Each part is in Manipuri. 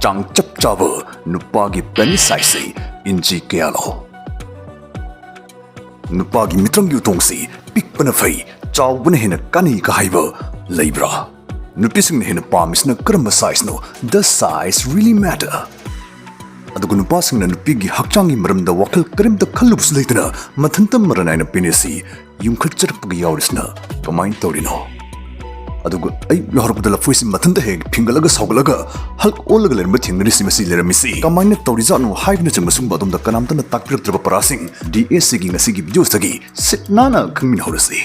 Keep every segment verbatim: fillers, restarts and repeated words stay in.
ꯆꯥꯡ ꯆꯞ ꯆꯥꯕ ꯅꯨꯄꯥꯒꯤ penis sizeꯁꯤ ꯏꯟꯆꯤ ꯀꯌꯥꯅꯣ? ꯅꯨꯄꯥꯒꯤ ꯃꯤꯇ꯭ꯔꯪꯒꯤ ꯎꯇꯣꯡꯁꯤ ꯄꯤꯛꯄꯅ ꯐꯩ, ꯆꯥꯎꯕꯅ ꯍꯦꯟꯅ ꯀꯥꯟꯅꯩ ꯀ ꯍꯥꯏꯕ ꯂꯩꯕ꯭ꯔꯥ? ꯅꯨꯄꯤꯁꯤꯡꯅ ꯍꯦꯟꯅ ꯄꯥꯝꯃꯤꯁꯤꯅ ꯀꯔꯝꯕ sizeꯅꯣ? Does size really matter? ꯑꯗꯨꯒ ꯅꯨꯄꯥꯁꯤꯡꯅ ꯅꯨꯄꯤꯒꯤ ꯍꯛꯆꯥꯡꯒꯤ ꯃꯔꯝꯗ ꯋꯥꯈꯜ ꯀꯔꯤꯝꯇ ꯈꯜꯂꯨꯕꯁꯨ ꯂꯩꯇꯅ ꯃꯊꯟꯇ ꯃꯔ ꯅꯥꯏꯅ penisꯁꯤ ꯌꯨꯝꯈꯠꯆꯔꯛꯄꯒ ꯌꯥꯎꯔꯤꯁꯤꯅ ꯀꯃꯥꯏꯅ ꯇꯧꯔꯤꯅꯣ? ꯑꯗꯨꯒ ꯑꯌꯨꯛ ꯌꯥꯍꯧꯔꯛꯄꯗ ꯂꯐꯣꯏꯁꯤ ꯃꯊꯟꯇ ꯍꯦꯛ ꯐꯤꯡꯒꯠꯂꯒ ꯁꯧꯒꯠꯂꯒ Hulk ꯑꯣꯜꯂꯒ ꯂꯩꯔꯝꯕ ꯊꯦꯡꯅꯔꯤꯁꯤ, ꯃꯁꯤ ꯂꯩꯔꯝꯃꯤꯁꯤ ꯀꯃꯥꯏꯅ ꯇꯧꯔꯤꯖꯥꯠꯅꯣ ꯍꯥꯏꯕꯅꯆꯤꯡꯕ ꯁꯨꯝꯕ ꯑꯗꯣꯝꯗ ꯀꯅꯥꯝꯇꯅ ꯇꯥꯛꯄꯤꯔꯛꯇ꯭ꯔꯕ ꯄꯔꯥꯁꯤꯡ DSCꯒꯤ ꯉꯁꯤꯒꯤ videoꯁꯤꯗꯒꯤ ꯁꯤꯠ ꯅꯥꯟꯅ ꯈꯪꯃꯤꯟꯅꯍꯧꯔꯁꯤ꯫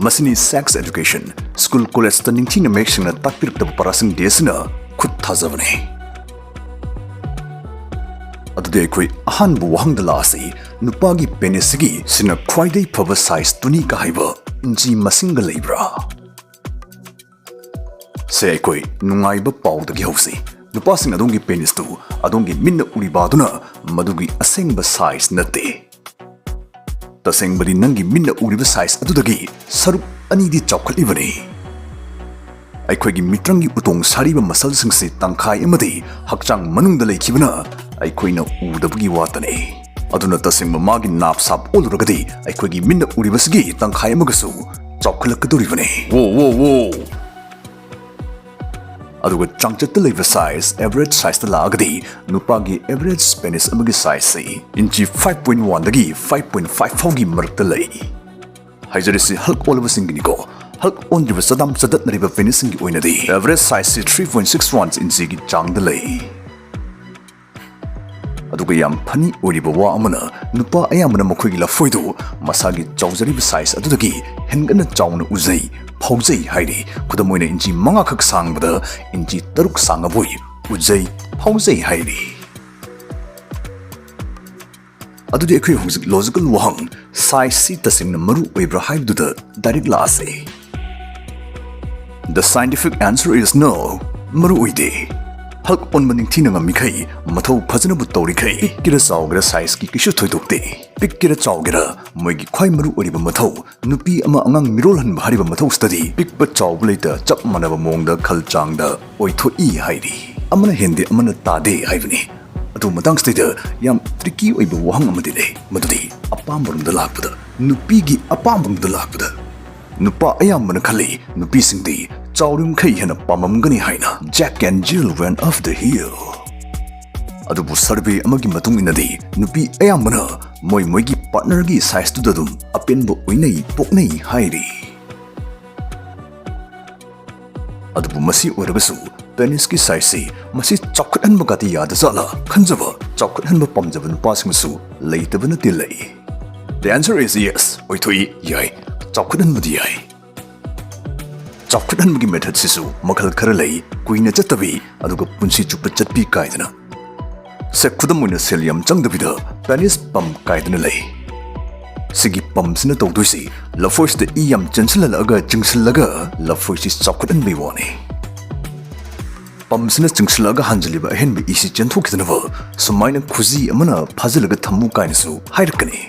ꯃꯁꯤꯅꯤ sex education꯫ School collegeꯇ ꯅꯤꯡꯊꯤꯅ ꯃꯌꯦꯛ ꯁꯦꯡꯅ ꯇꯥꯛꯄꯤꯔꯛꯇꯕ ꯄꯔꯥꯁꯤꯡ DSCꯅ ꯈꯨꯠ ꯊꯥꯖꯕꯅꯤ꯫ ꯑꯗꯨꯗꯤ ꯑꯩꯈꯣꯏ ꯑꯍꯥꯟꯕ ꯋꯥꯍꯪꯗ ꯂꯥꯛꯑꯁꯤ, ꯅꯨꯄꯥꯒꯤ penisꯁꯤꯒꯤ ꯁꯤꯅ ꯈ꯭ꯋꯥꯏꯗꯒꯤ ꯐꯕ sizeꯇꯨꯅꯤ ꯀ ꯍꯥꯏꯕ ꯏꯟꯆꯤ ꯃꯁꯤꯡꯒ ꯂꯩꯕ꯭ꯔꯥ? ꯁꯦ, ꯑꯩꯈꯣꯏ ꯅꯨꯡꯉꯥꯏꯕ ꯄꯥꯎꯗꯒꯤ ꯍꯧꯁꯤ꯫ ꯅꯨꯄꯥꯁꯤꯡ, ꯑꯗꯣꯝꯒꯤ penisꯇꯨ ꯑꯗꯣꯝꯒꯤ ꯃꯤꯠꯅ ꯎꯔꯤꯕ ꯑꯗꯨꯅ ꯃꯗꯨꯒꯤ ꯑꯁꯦꯡꯕ size ꯅꯠꯇꯦ꯫ ꯇꯁꯦꯡꯕꯗꯤ ꯅꯪꯒꯤ ꯃꯤꯠꯅ ꯎꯔꯤꯕ size ꯑꯗꯨꯗꯒꯤ ꯁꯔꯨꯛ ꯑꯅꯤꯗꯤ ꯆꯥꯎꯈꯠꯂꯤꯕꯅꯤ꯫ ꯑꯩꯈꯣꯏꯒꯤ ꯃꯤꯇ꯭ꯔꯪꯒꯤ ꯎꯇꯣꯡ ꯁꯥꯔꯤꯕ muscleꯁꯤꯡꯁꯤ ꯇꯪꯈꯥꯏ ꯑꯃꯗꯤ ꯍꯛꯆꯥꯡ ꯃꯅꯨꯡꯗ ꯂꯩꯈꯤꯕꯅ ꯑꯩꯈꯣꯏꯅ ꯎꯗꯕꯒꯤ ꯋꯥꯇꯅꯤ꯫ ꯑꯗꯨꯅ ꯇꯁꯦꯡꯕ ꯃꯥꯒꯤ ꯅꯥꯞ ꯁꯥꯞ ꯑꯣꯜꯂꯨꯔꯒꯗꯤ ꯑꯩꯈꯣꯏꯒꯤ ꯃꯤꯠꯅ ꯎꯔꯤꯕꯁꯤꯒꯤ ꯇꯪꯈꯥꯏ ꯑꯃꯒꯁꯨ ꯆꯥꯎꯈꯠꯂꯛꯀꯗꯧꯔꯤꯕꯅꯤ꯫ ꯋꯣ, ꯋꯣ, ꯋꯣ! ꯑꯗꯨꯒ ꯆꯥꯡꯆꯠꯇ ꯂꯩꯕ size, average sizeꯇ ꯂꯥꯛꯑꯒꯗꯤ ꯅꯨꯄꯥꯒꯤ average penis ꯑꯃꯒꯤ sizeꯁꯤ ꯏꯟꯆꯤ five point oneꯗꯒꯤ five point five ꯐꯥꯎꯒꯤ ꯃꯔꯛꯇ ꯂꯩ꯫ ꯍꯥꯏꯖꯔꯤꯁꯤ Hulk ꯑꯣꯜꯂꯕꯁꯤꯡꯒꯤꯅꯤꯀꯣ꯫ Hulk ꯑꯣꯟꯗ꯭ꯔꯤꯕ ꯆꯗꯥꯝ ꯆꯗꯠꯅꯔꯤꯕ penisꯁꯤꯡꯒꯤ ꯑꯣꯏꯅꯗꯤ average sizeꯁꯤ three point six one ꯏꯟꯆꯤꯒꯤ ꯆꯥꯡꯗ ꯂꯩ꯫ ꯑꯗꯨꯒ ꯌꯥꯝ funny ꯑꯣꯏꯔꯤꯕ ꯋꯥ ꯑꯃꯅ, ꯅꯨꯄꯥ ꯑꯌꯥꯝꯕꯅ ꯃꯈꯣꯏꯒꯤ ꯂꯐꯣꯏꯗꯨ ꯃꯁꯥꯒꯤ ꯆꯥꯎꯖꯔꯤꯕ size ꯑꯗꯨꯗꯒꯤ ꯍꯦꯟꯒꯠꯅ ꯆꯥꯎꯅ ꯎꯖꯩ, ꯐꯥꯎꯖꯩ ꯍꯥꯏꯔꯤ꯫ ꯈꯨꯗꯝ ꯑꯣꯏꯅ, ꯏꯟꯆꯤ ꯃꯉꯥꯈꯛ ꯁꯥꯡꯕꯗ ꯏꯟꯆꯤ ꯇꯔꯨꯛ ꯁꯥꯡꯉꯕꯣꯏ ꯎꯖꯩ, ꯐꯥꯎꯖꯩ ꯍꯥꯏꯔꯤ꯫ ꯑꯗꯨꯗꯤ ꯑꯩꯈꯣꯏ ꯍꯧꯖꯤꯛ logical ꯋꯥꯍꯪ, sizeꯁꯤ ꯇꯁꯦꯡꯅ ꯃꯔꯨ ꯑꯣꯏꯕ꯭ꯔꯥ ꯍꯥꯏꯕꯗꯨꯗ direct ꯂꯥꯛꯑꯁꯦ꯫ The scientific answer is no. ꯃꯔꯨ ꯑꯣꯏꯗꯦ꯫ Hulk ꯑꯣꯟꯕ ꯅꯤꯡꯊꯤꯅ ꯉꯝꯃꯤꯈꯩ, ꯃꯊꯧ ꯐꯖꯅꯕꯨ ꯇꯧꯔꯤꯈꯩ, ꯄꯤꯛꯀꯦꯔꯥ ꯆꯥꯎꯒꯦꯔꯥ sizeꯀꯤ ꯀꯩꯁꯨ ꯊꯣꯏꯗꯣꯛꯇꯦ꯫ ꯄꯤꯛꯀꯦꯔꯥ ꯆꯥꯎꯒꯦꯔꯥ, ꯃꯣꯏꯒꯤ ꯈ꯭ꯋꯥꯏ ꯃꯔꯨ ꯑꯣꯏꯔꯤꯕ ꯃꯊꯧ, ꯅꯨꯄꯤ ꯑꯃ ꯑꯉꯥꯡ ꯃꯤꯔꯣꯜꯍꯟꯕ ꯍꯥꯏꯔꯤꯕ ꯃꯊꯧꯁꯤꯗꯗꯤ ꯄꯤꯛꯄ ꯆꯥꯎꯕ ꯂꯩꯇ ꯆꯞ ꯃꯥꯟꯅꯕ ꯃꯑꯣꯡꯗ ꯈꯜ ꯆꯥꯡꯗ ꯑꯣꯏꯊꯣꯛꯏ ꯍꯥꯏꯔꯤ꯫ ꯑꯃꯅ ꯍꯦꯟꯗꯦ ꯑꯃꯅ ꯇꯥꯗꯦ ꯍꯥꯏꯕꯅꯤ꯫ ꯑꯗꯨ ꯃꯇꯥꯡꯁꯤꯗꯩꯗ ꯌꯥꯝ tricky ꯑꯣꯏꯕ ꯋꯥꯍꯪ ꯑꯃꯗꯤ ꯂꯩ, ꯃꯗꯨꯗꯤ ꯑꯄꯥꯝꯕꯔꯣꯝꯗ ꯂꯥꯛꯄꯗ, ꯅꯨꯄꯤꯒꯤ ꯑꯄꯥꯝꯕꯔꯣꯝꯗ ꯂꯥꯛꯄꯗ ꯅꯨꯄꯥ ꯑꯌꯥꯝꯕꯅ ꯈꯜꯂꯤ ꯅꯨꯄꯤꯁꯤꯡꯗꯤ ꯆꯥꯎꯔꯤꯃꯈꯩ ꯍꯦꯟꯅ ꯄꯥꯝꯃꯝꯒꯅꯤ ꯍꯥꯏꯅ꯫ Jack and Jill Went Up the Hill꯫ ꯑꯗꯨꯕꯨ survey ꯑꯃꯒꯤ ꯃꯇꯨꯡ ꯏꯟꯅꯗꯤ ꯅꯨꯄꯤ ꯑꯌꯥꯝꯕꯅ ꯃꯣꯏ ꯃꯣꯏꯒꯤ partnerꯒꯤ sizeꯇꯨꯗ ꯑꯗꯨꯝ ꯑꯄꯦꯟꯕ ꯑꯣꯏꯅꯩ ꯄꯣꯛꯅꯩ ꯍꯥꯏꯔꯤ꯫ ꯑꯗꯨꯕꯨ ꯃꯁꯤ ꯑꯣꯏꯔꯒꯁꯨ penisꯀꯤ sizeꯁꯤ ꯃꯁꯤ ꯆꯥꯎꯈꯠꯍꯟꯕꯒꯗꯤ ꯌꯥꯗꯖꯥꯠꯂ ꯈꯟꯖꯕ, ꯆꯥꯎꯈꯠꯍꯟꯕ ꯄꯥꯝꯖꯕ ꯅꯨꯄꯥꯁꯤꯡꯁꯨ ꯂꯩꯇꯕ ꯅꯠꯇꯦ ꯂꯩ꯫ The answer is yes꯫ ꯑꯣꯏꯊꯣꯛꯏ, ꯌꯥꯏ, ꯆꯥꯎꯈꯠꯍꯟꯕꯗꯤ ꯌꯥꯏ꯫ ꯆꯥꯎꯈꯠꯍꯟꯕꯒꯤ methodꯁꯤꯁꯨ ꯃꯈꯜ ꯈꯔ ꯂꯩ, ꯀꯨꯏꯅ ꯆꯠꯇꯕꯤ ꯑꯗꯨꯒ ꯄꯨꯟꯁꯤ ꯆꯨꯞꯄ ꯆꯠꯄꯤ ꯀꯥꯏꯗꯅ꯫ ꯁꯦ, ꯈꯨꯗꯝ ꯑꯣꯏꯅ ꯁꯦꯜ ꯌꯥꯝ ꯆꯪꯗꯕꯤꯗ penis pump ꯀꯥꯏꯗꯅ ꯂꯩ꯫ ꯁꯤꯒꯤ pumpꯁꯤꯅ ꯇꯧꯗꯣꯏꯁꯤ ꯂꯐꯣꯏꯁꯤꯗ ꯏ ꯌꯥꯝ ꯆꯦꯟꯁꯤꯜꯍꯜꯂꯛꯑꯒ ꯆꯤꯡꯁꯤꯜꯂꯒ ꯂꯐꯣꯏꯁꯤ ꯆꯥꯎꯈꯠꯍꯟꯕꯒꯤ ꯋꯥꯅꯤ꯫ Pumpꯁꯤꯅ ꯆꯤꯡꯁꯤꯜꯂꯛꯑꯒ ꯍꯟꯖꯤꯜꯂꯤꯕ ꯑꯍꯦꯟꯕ ꯏꯁꯤ ꯆꯦꯟꯊꯣꯛꯈꯤꯗꯅꯕ ꯁꯨꯃꯥꯏꯅ ꯈꯨꯖꯤ ꯑꯃꯅ ꯐꯥꯖꯤꯜꯂꯒ ꯊꯝꯃꯨ ꯀꯥꯏꯅꯁꯨ ꯍꯥꯏꯔꯛꯀꯅꯤ꯫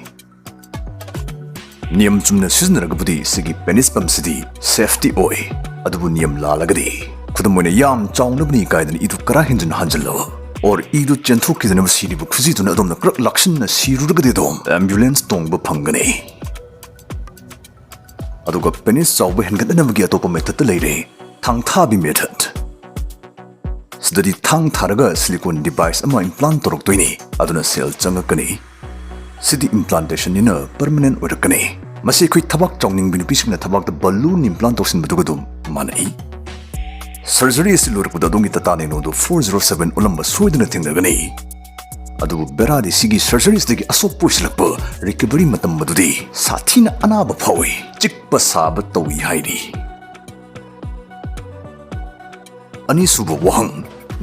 ꯅꯤꯌꯝ ꯆꯨꯝꯅ ꯁꯤꯖꯤꯟꯅꯔꯒꯕꯨꯗꯤ ꯁꯤꯒꯤ penis pumpꯁꯤꯗꯤ safeꯇꯤ ꯑꯣꯏ, ꯑꯗꯨꯕꯨ ꯅꯤꯌꯝ ꯂꯥꯜꯂꯒꯗꯤ, ꯈꯨꯗꯝ ꯑꯣꯏꯅ ꯌꯥꯝ ꯆꯥꯎꯅꯕꯅꯤ ꯀꯥꯏꯗꯅ ꯏꯗꯨ ꯀꯔꯥ ꯍꯦꯟꯖꯤꯟꯅ ꯍꯟꯖꯤꯜꯂꯕ, or ꯏꯗꯨ ꯆꯦꯟꯊꯣꯛꯈꯤꯗꯅꯕ ꯁꯤꯔꯤꯕ ꯈꯨꯖꯤꯗꯨꯅ ꯑꯗꯣꯝꯅ ꯀ꯭ꯔꯛ ꯂꯥꯛꯁꯤꯟꯅ ꯁꯤꯔꯨꯔꯒꯗꯤ ꯑꯗꯣꯝ ambulance ꯇꯣꯡꯕ ꯐꯪꯒꯅꯤ꯫ ꯑꯗꯨꯒ penis ꯆꯥꯎꯕ ꯍꯦꯟꯒꯠꯅꯅꯕꯒꯤ ꯑꯇꯣꯞꯄ methodꯇ ꯂꯩꯔꯦ, ꯊꯥꯡ ꯊꯥꯕꯤ method꯫ ꯁꯤꯗꯗꯤ ꯊꯥꯡ ꯊꯥꯔꯒ silicone device ꯑꯃ implant ꯇꯧꯔꯛꯇꯣꯏꯅꯤ, ꯑꯗꯨꯅ ꯁꯦꯜ ꯆꯪꯉꯛꯀꯅꯤ꯫ ꯁꯤꯗꯤ implantationꯅꯤꯅ permanent ꯑꯣꯏꯔꯛꯀꯅꯤ꯫ ꯃꯁꯤ ꯑꯩꯈꯣꯏ ꯊꯕꯥꯛ ꯆꯥꯎꯅꯤꯡꯕꯤ ꯅꯨꯄꯤꯁꯤꯡꯅ ꯊꯕꯥꯛꯇ balloon implant ꯇꯧꯁꯤꯟꯕꯗꯨꯒ ꯑꯗꯨꯝ ꯃꯥꯟꯅꯩ꯫ Surgery ꯑꯁꯤ ꯂꯣꯏꯔꯛꯄꯗ ꯑꯗꯣꯝꯒꯤ Tata Nano ꯑꯗꯨ four zero seven ꯑꯣꯜꯂꯝꯕ ꯁꯣꯏꯗꯅ ꯊꯦꯡꯅꯒꯅꯤ꯫ ꯑꯗꯨꯕꯨ ꯕꯦꯔꯥꯗꯤ ꯁꯤꯒꯤ surgeryꯁꯤꯗꯒꯤ ꯑꯁꯣꯛꯄ ꯑꯣꯏꯁꯤꯜꯂꯛꯄ recovery ꯃꯇꯝ ꯑꯗꯨꯗꯤ ꯁꯥꯊꯤꯅ ꯑꯅꯥꯕ ꯐꯥꯎꯏ, ꯆꯤꯛꯄ ꯁꯥꯕ ꯇꯧꯏ ꯍꯥꯏꯔꯤ꯫ ꯑꯅꯤꯁꯨꯕ ꯋꯥꯍꯪ,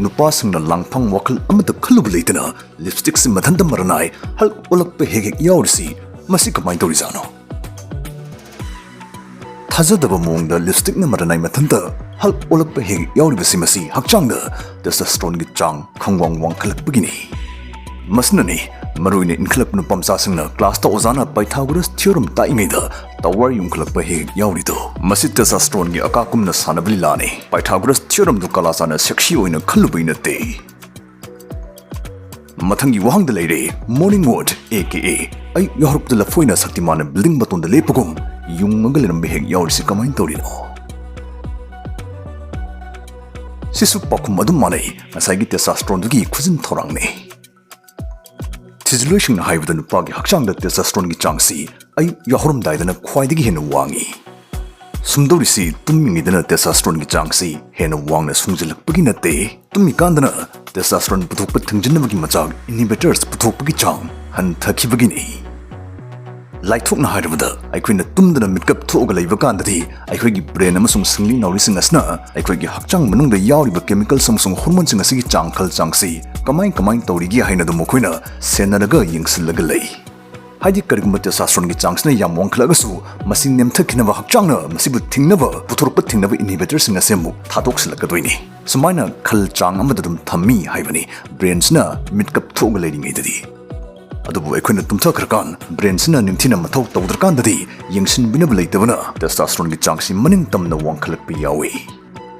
ꯅꯨꯄꯥꯁꯤꯡꯅ ꯂꯥꯡꯐꯥꯡ ꯋꯥꯈꯜ ꯑꯃꯠꯇ ꯈꯜꯂꯨꯕ ꯂꯩꯇꯅ lipstickꯁꯤ ꯃꯊꯟꯇ ꯃꯔꯅꯥꯏ Hulk ꯑꯣꯜꯂꯛꯄ ꯍꯦꯛ ꯍꯦꯛ ꯌꯥꯎꯔꯤꯁꯤ ꯃꯁꯤ ꯀꯃꯥꯏꯅ ꯇꯧꯔꯤꯖꯥꯠꯅꯣ? ꯊꯥꯖꯗꯕ ꯃꯑꯣꯡꯗ lipstickꯅ ꯃꯔꯅꯥꯏ ꯃꯊꯟꯇ Hulk ꯑꯣꯜꯂꯛꯄ ꯍꯦꯛ ꯌꯥꯎꯔꯤꯕꯁꯤ ꯃꯁꯤ ꯍꯛꯆꯥꯡꯗ testosteroneꯒꯤ ꯆꯥꯡ ꯈꯪꯋꯥꯡ ꯋꯥꯡꯈꯠꯂꯛꯄꯒꯤꯅꯤ꯫ ꯃꯁꯤꯅꯅꯤ ꯃꯔꯨꯑꯣꯏꯅ ꯏꯟꯈꯠꯂꯛꯄ ꯅꯨꯄꯥ ꯃꯆꯥꯁꯤꯡꯅ classꯇ ꯑꯣꯖꯥꯅ Pythagoras theorem ꯇꯥꯛꯏꯉꯩꯗ ꯇꯋꯥꯔ ꯌꯨꯡꯈꯠꯂꯛꯄ ꯍꯦꯛ ꯌꯥꯎꯔꯤꯗꯣ, ꯃꯁꯤ ꯇꯦꯁꯥꯁꯇ꯭ꯔꯣꯟꯒꯤ ꯑꯀꯥ ꯀꯨꯝꯅ ꯁꯥꯟꯅꯕ ꯂꯤꯂꯥꯅꯤ꯫ ꯄꯥꯏꯊꯥꯒꯣꯔꯁ ꯊꯤꯑꯣꯔꯝꯗꯨ ꯀꯂꯥꯆꯥꯅ ꯁꯦꯛꯁꯤ ꯑꯣꯏꯅ ꯈꯜꯂꯨꯕꯩ ꯅꯠꯇꯦ꯫ ꯃꯊꯪꯒꯤ ꯋꯥꯍꯪꯗ ꯂꯩꯔꯦ, ꯃꯣꯔꯅꯤꯡ ꯋꯣꯠ, ꯑꯦ ꯀꯦ ꯑꯦ ꯑꯌꯨꯛ ꯌꯥꯍꯧꯔꯛꯄꯗ ꯂꯐꯣꯏꯅ ꯁꯛꯇꯤꯃꯥꯟꯅ ꯕꯤꯜꯗꯤꯡ ꯃꯇꯣꯟꯗ ꯂꯦꯞꯄꯒꯨꯝ ꯌꯨꯡꯉꯒ ꯂꯩꯔꯝꯕ ꯍꯦꯛ ꯌꯥꯎꯔꯤꯁꯤ ꯀꯃꯥꯏꯅ ꯇꯧꯔꯤꯅꯣ? ꯁꯤꯁꯨ ꯄꯥꯎꯈꯨꯝ ꯑꯗꯨꯝ ꯃꯥꯟꯅꯩ, ꯉꯁꯥꯏꯒꯤ ꯇꯦꯁꯥꯁꯇ꯭ꯔꯣꯟꯗꯨꯒꯤ ꯈꯨꯖꯤꯟ ꯊꯧꯔꯥꯡꯅꯤ꯫ ꯊꯤꯖꯤꯜꯂꯣꯏꯁꯤꯡꯅ ꯍꯥꯏꯕꯗ ꯅꯨꯄꯥꯒꯤ ꯍꯛꯆꯥꯡꯗ ꯇꯦꯁꯥꯁꯇ꯭ꯔꯣꯟꯒꯤ ꯆꯥꯡꯁꯤ ꯑꯌꯨꯛ ꯌꯥꯍꯧꯔꯝꯗꯥꯏꯗꯅ ꯈ꯭ꯋꯥꯏꯗꯒꯤ ꯍꯦꯟꯅ ꯋꯥꯡꯉꯤ꯫ ꯁꯨꯝꯗꯧꯔꯤꯁꯤ ꯇꯨꯝꯃꯤꯉꯩꯗꯅ ꯇꯦꯁꯥꯁꯇ꯭ꯔꯣꯟꯒꯤ ꯆꯥꯡꯁꯤ ꯍꯦꯟꯅ ꯋꯥꯡꯅ ꯁꯨꯡꯖꯤꯜꯂꯛꯄꯒꯤ ꯅꯠꯇꯦ, ꯇꯨꯝꯃꯤꯀꯥꯟꯗꯅ ꯇꯦꯁꯥꯁꯇ꯭ꯔꯣꯟ ꯄꯨꯊꯣꯛꯄ ꯊꯤꯡꯖꯤꯟꯅꯕꯒꯤ ꯃꯆꯥꯛ inhibitors ꯄꯨꯊꯣꯛꯄꯒꯤ ꯆꯥꯡ ꯍꯟꯊꯈꯤꯕꯒꯤꯅꯤ꯫ ꯂꯥꯏꯊꯣꯛꯅ ꯍꯥꯏꯔꯕꯗ, ꯑꯩꯈꯣꯏꯅ ꯇꯨꯝꯗꯅ ꯃꯤꯠꯀꯞ ꯊꯣꯛꯑꯒ ꯂꯩꯕ ꯀꯥꯟꯗꯗꯤ ꯑꯩꯈꯣꯏꯒꯤ ꯕ꯭ꯔꯦꯟ ꯑꯃꯁꯨꯡ ꯁꯤꯡꯂꯤ ꯅꯥꯎꯔꯤꯁꯤꯡ ꯑꯁꯤꯅ ꯑꯩꯈꯣꯏꯒꯤ ꯍꯛꯆꯥꯡ ꯃꯅꯨꯡꯗ ꯌꯥꯎꯔꯤꯕ ꯀꯦꯃꯤꯀꯦꯜꯁ ꯑꯃꯁꯨꯡ ꯍꯣꯔꯃꯣꯟꯁꯤꯡ ꯑꯁꯤꯒꯤ ꯆꯥꯡ ꯈꯜ ꯆꯥꯡꯁꯤ ꯀꯃꯥꯏ ꯀꯃꯥꯏ ꯇꯧꯔꯤꯒꯦ ꯍꯥꯏꯅ ꯑꯗꯨꯝ ꯃꯈꯣꯏꯅ ꯁꯦꯟꯅꯔꯒ ꯌꯦꯡꯁꯤꯜꯂꯒ ꯂꯩ꯫ ꯍꯥꯏꯗꯤ, ꯀꯔꯤꯒꯨꯝꯕ ꯇꯦꯁꯥꯁꯇ꯭ꯔꯣꯟꯒꯤ ꯆꯥꯡꯁꯤꯅ ꯌꯥꯝ ꯋꯥꯡꯈꯠꯂꯛꯑꯒꯁꯨ, ꯃꯁꯤ ꯅꯦꯝꯊꯈꯤꯅꯕ ꯍꯛꯆꯥꯡꯅ ꯃꯁꯤꯕꯨ ꯊꯤꯡꯅꯕ ꯄꯨꯊꯣꯔꯛꯄ ꯊꯤꯡꯅꯕ inhibitorsꯁꯤꯡ ꯑꯁꯤ ꯑꯃꯨꯛ ꯊꯥꯗꯣꯛꯁꯤꯜꯂꯛꯀꯗꯣꯏꯅꯤ꯫ ꯁꯨꯃꯥꯏꯅ ꯈꯜ ꯆꯥꯡ ꯑꯃꯗ ꯑꯗꯨꯝ ꯊꯝꯃꯤ ꯍꯥꯏꯕꯅꯤ ꯕ꯭ꯔꯦꯟꯁꯤꯅ ꯃꯤꯠꯀꯞ ꯊꯣꯛꯑꯒ ꯂꯩꯔꯤꯉꯩꯗꯗꯤ꯫ ꯑꯗꯨꯕꯨ ꯑꯩꯈꯣꯏꯅ ꯇꯨꯝꯊꯈ꯭ꯔꯀꯥꯟ ꯕ꯭ꯔꯦꯟꯁꯤꯅ ꯅꯤꯡꯊꯤꯅ ꯃꯊꯧ ꯇꯧꯗ꯭ꯔꯀꯥꯟꯗꯗꯤ ꯌꯦꯡꯁꯤꯟꯕꯤꯅꯕ ꯂꯩꯇꯕꯅ ꯇꯦꯁꯇꯥꯁꯇ꯭ꯔꯣꯟꯒꯤ ꯆꯥꯡꯁꯤ ꯃꯅꯤꯡ ꯇꯝꯅ ꯋꯥꯡꯈꯠꯂꯛꯄ ꯌꯥꯎꯏ꯫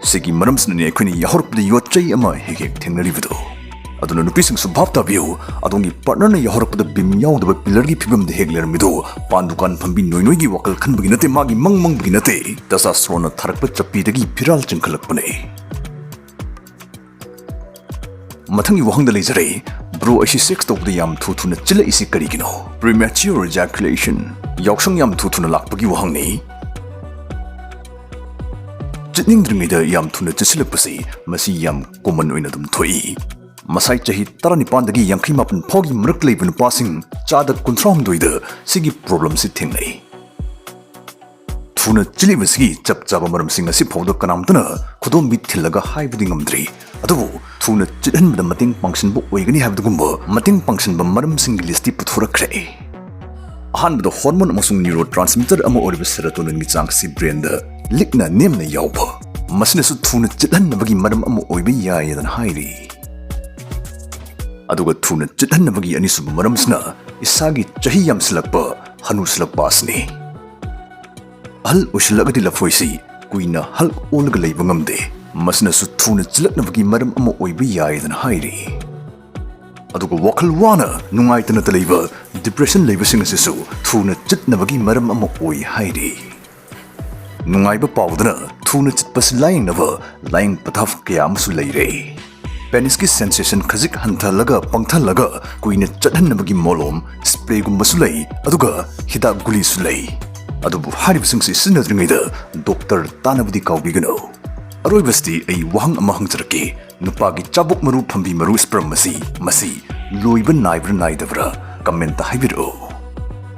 ꯁꯤꯒꯤ ꯃꯔꯝꯁꯤꯅꯅꯤ ꯑꯩꯈꯣꯏꯅ ꯌꯥꯍꯧꯔꯛꯄꯗ ꯌꯣꯠ ꯆꯩ ꯑꯃ ꯍꯦꯛ ꯍꯦꯛ ꯊꯦꯡꯅꯔꯤꯕꯗꯨ꯫ ꯑꯗꯨꯅ ꯅꯨꯄꯤꯁꯤꯡꯁꯨ ꯚꯥꯞ ꯇꯥꯕꯤꯌꯨ, ꯑꯗꯣꯝꯒꯤ ꯄꯥꯔꯠꯅꯔꯅ ꯌꯥꯍꯧꯔꯛꯄꯗ ꯕꯤꯝ ꯌꯥꯎꯗꯕ ꯄꯤꯂꯔꯒꯤ ꯐꯤꯕꯝꯗ ꯍꯦꯛ ꯂꯩꯔꯝꯃꯤꯗꯨ ꯄꯥꯟ ꯗꯨꯀꯥꯟ ꯐꯝꯕꯤ ꯅꯣꯏ ꯅꯣꯏꯒꯤ ꯋꯥꯈꯜ ꯈꯟꯕꯒꯤ ꯅꯠꯇꯦ, ꯃꯥꯒꯤ ꯃꯪ ꯃꯪꯕꯒꯤ ꯅꯠꯇꯦ, ꯇꯦꯁꯇꯥꯁꯇ꯭ꯔꯣꯟꯅ ꯊꯥꯔꯛꯄ ꯆꯞꯄꯤꯗꯒꯤ ꯐꯤꯔꯥꯜ ꯆꯤꯡꯈꯠꯂꯛꯄꯅꯦ꯫ ꯃꯊꯪꯒꯤ ꯋꯥꯍꯪꯗ ꯂꯩꯖꯔꯦ, ꯕ꯭ꯔꯣ, ꯑꯩꯁꯤ ꯁꯦꯛꯁ ꯇꯧꯕꯗ ꯌꯥꯝ ꯊꯨ ꯊꯨꯅ ꯆꯤꯜꯂꯛꯏꯁꯤ ꯀꯔꯤꯒꯤꯅꯣ? Premature ejaculation, ꯌꯥꯎꯁꯪ ꯌꯥꯝ ꯊꯨ ꯊꯨꯅ ꯂꯥꯛꯄꯒꯤ ꯋꯥꯍꯪꯅꯤ꯫ ꯆꯤꯠꯅꯤꯡꯗ꯭ꯔꯤꯉꯩꯗ ꯌꯥꯝ ꯊꯨꯅ ꯆꯤꯠꯁꯤꯜꯂꯛꯄꯁꯤ ꯃꯁꯤ ꯌꯥꯝ ꯀꯣꯃꯟ ꯑꯣꯏꯅ ꯑꯗꯨꯝ ꯊꯣꯛꯏ꯫ ꯃꯁꯥꯏ ꯆꯍꯤ ꯇꯔꯥꯅꯤꯄꯥꯟꯗꯒꯤ ꯌꯥꯡꯈꯩ ꯃꯥꯄꯟ ꯐꯥꯎꯒꯤ ꯃꯔꯛ ꯂꯩꯕ ꯅꯨꯄꯥꯁꯤꯡ ꯆꯥꯗ ꯀꯨꯟꯊ꯭ꯔꯥꯍꯨꯝꯗꯣꯏꯗ ꯁꯤꯒꯤ ꯄ꯭ꯔꯣꯕ꯭ꯂꯦꯝꯁꯤ ꯊꯦꯡꯅꯩ꯫ ꯊꯨꯅ ꯆꯤꯠꯂꯤꯕꯁꯤꯒꯤ ꯆꯞ ꯆꯥꯕ ꯃꯔꯝꯁꯤꯡ ꯑꯁꯤ ꯐꯥꯎꯗ ꯀꯅꯥꯝꯇꯅ ꯈꯨꯗꯣꯝꯕꯤ ꯊꯤꯜꯂꯒ ꯍꯥꯏꯕꯗꯤ ꯉꯝꯗ꯭ꯔꯤ꯫ ꯑꯗꯨꯕꯨ ꯊꯨꯅ ꯆꯤꯠꯍꯟꯕꯗ ꯃꯇꯦꯡ ꯄꯥꯡꯁꯤꯟꯕ ꯑꯣꯏꯒꯅꯤ ꯍꯥꯏꯕꯗꯨꯒꯨꯝꯕ ꯃꯇꯦꯡ ꯄꯥꯡꯁꯤꯟꯕ ꯃꯔꯝꯁꯤꯡꯒꯤ ꯂꯤꯁꯇꯤ ꯄꯨꯊꯣꯔꯛꯈ꯭ꯔꯦ꯫ ꯑꯍꯥꯟꯕꯗ ꯍꯣꯔꯃꯣꯟ ꯑꯃꯁꯨꯡ ꯅ꯭ꯌꯨꯔꯣ ꯇ꯭ꯔꯥꯟꯁꯃꯤꯇꯔ ꯑꯃ ꯑꯣꯏꯔꯤꯕ ꯁꯦꯔꯣꯇꯣꯅꯤꯟꯒꯤ ꯆꯥꯡ ꯑꯁꯤ ꯕ꯭ꯔꯦꯟꯗ ꯂꯤꯛꯅ ꯅꯦꯝꯅ ꯌꯥꯎꯕ, ꯃꯁꯤꯅꯁꯨ ꯊꯨꯅ ꯆꯤꯠꯍꯟꯅꯕꯒꯤ ꯃꯔꯝ ꯑꯃ ꯑꯣꯏꯕ ꯌꯥꯏ ꯍꯥꯏꯅ ꯍꯥꯏꯔꯤ꯫ ꯑꯗꯨꯒ ꯊꯨꯅ ꯆꯤꯠꯍꯟꯅꯕꯒꯤ ꯑꯅꯤꯁꯨꯕ ꯃꯔꯝꯁꯤꯅ ꯏꯁꯥꯒꯤ ꯆꯍꯤ ꯌꯥꯝꯁꯤꯜꯂꯛꯄ, ꯍꯅꯨꯁꯤꯜꯂꯛꯄ ꯑꯁꯤꯅꯤ꯫ ꯑꯍꯜ ꯑꯣꯏꯁꯤꯜꯂꯒꯗꯤ ꯂꯐꯣꯏꯁꯤ ꯀꯨꯏꯅ ꯍꯜ ꯑꯣꯜꯂꯒ ꯂꯩꯕ ꯉꯝꯗꯦ꯫ ꯃꯁꯤꯅꯁꯨ ꯊꯨꯅ ꯆꯤꯜꯂꯛꯅꯕꯒꯤ ꯃꯔꯝ ꯑꯃ ꯑꯣꯏꯕ ꯌꯥꯏꯗꯅ ꯍꯥꯏꯔꯤ꯫ ꯑꯗꯨꯒ ꯋꯥꯈꯜ ꯋꯥꯅ ꯅꯨꯡꯉꯥꯏꯇꯅꯇ ꯂꯩꯕ depression ꯂꯩꯕꯁꯤꯡ ꯑꯁꯤꯁꯨ ꯊꯨꯅ ꯆꯤꯠꯅꯕꯒꯤ ꯃꯔꯝ ꯑꯃ ꯑꯣꯏ ꯍꯥꯏꯔꯤ꯫ ꯅꯨꯡꯉꯥꯏꯕ ꯄꯥꯎꯗꯅ ꯊꯨꯅ ꯆꯤꯠꯄꯁꯤ ꯂꯥꯌꯦꯡꯅꯕ ꯂꯥꯌꯦꯡ ꯄꯊꯥꯞ ꯀꯌꯥ ꯑꯃꯁꯨ ꯂꯩꯔꯦ꯫ Penisꯀꯤ sensation ꯈꯖꯤꯛ ꯍꯟꯊꯍꯜꯂꯒ ꯄꯪꯊꯍꯜꯂꯒ ꯀꯨꯏꯅ ꯆꯠꯍꯟꯅꯕꯒꯤ ꯃꯣꯂꯣꯝ, sprayꯒꯨꯝꯕꯁꯨ ꯂꯩ, ꯑꯗꯨꯒ ꯍꯤꯗꯥꯛ ꯒꯨꯂꯤꯁꯨ ꯂꯩ꯫ ꯑꯗꯨꯕꯨ ꯍꯥꯏꯔꯤꯕꯁꯤꯡꯁꯤ ꯁꯤꯖꯤꯟꯅꯗ꯭ꯔꯤꯉꯩꯗ doctor ꯇꯥꯟꯅꯕꯗꯤ ꯀꯥꯎꯕꯤꯒꯅꯨ꯫ ꯑꯔꯣꯏꯕꯁꯤꯗꯤ ꯑꯩ ꯋꯥꯍꯪ ꯑꯃ ꯍꯪꯖꯔꯛꯀꯦ, ꯅꯨꯄꯥꯒꯤ ꯆꯥꯕꯣꯛ ꯃꯔꯨ, ꯐꯝꯕꯤ ꯃꯔꯨ, sperm ꯑꯁꯤ ꯃꯁꯤ ꯂꯣꯏꯕ ꯅꯥꯏꯕ꯭ꯔꯥ ꯅꯥꯏꯗꯕ꯭ꯔꯥ comment ꯍꯥꯏꯕꯤꯔꯛꯎ꯫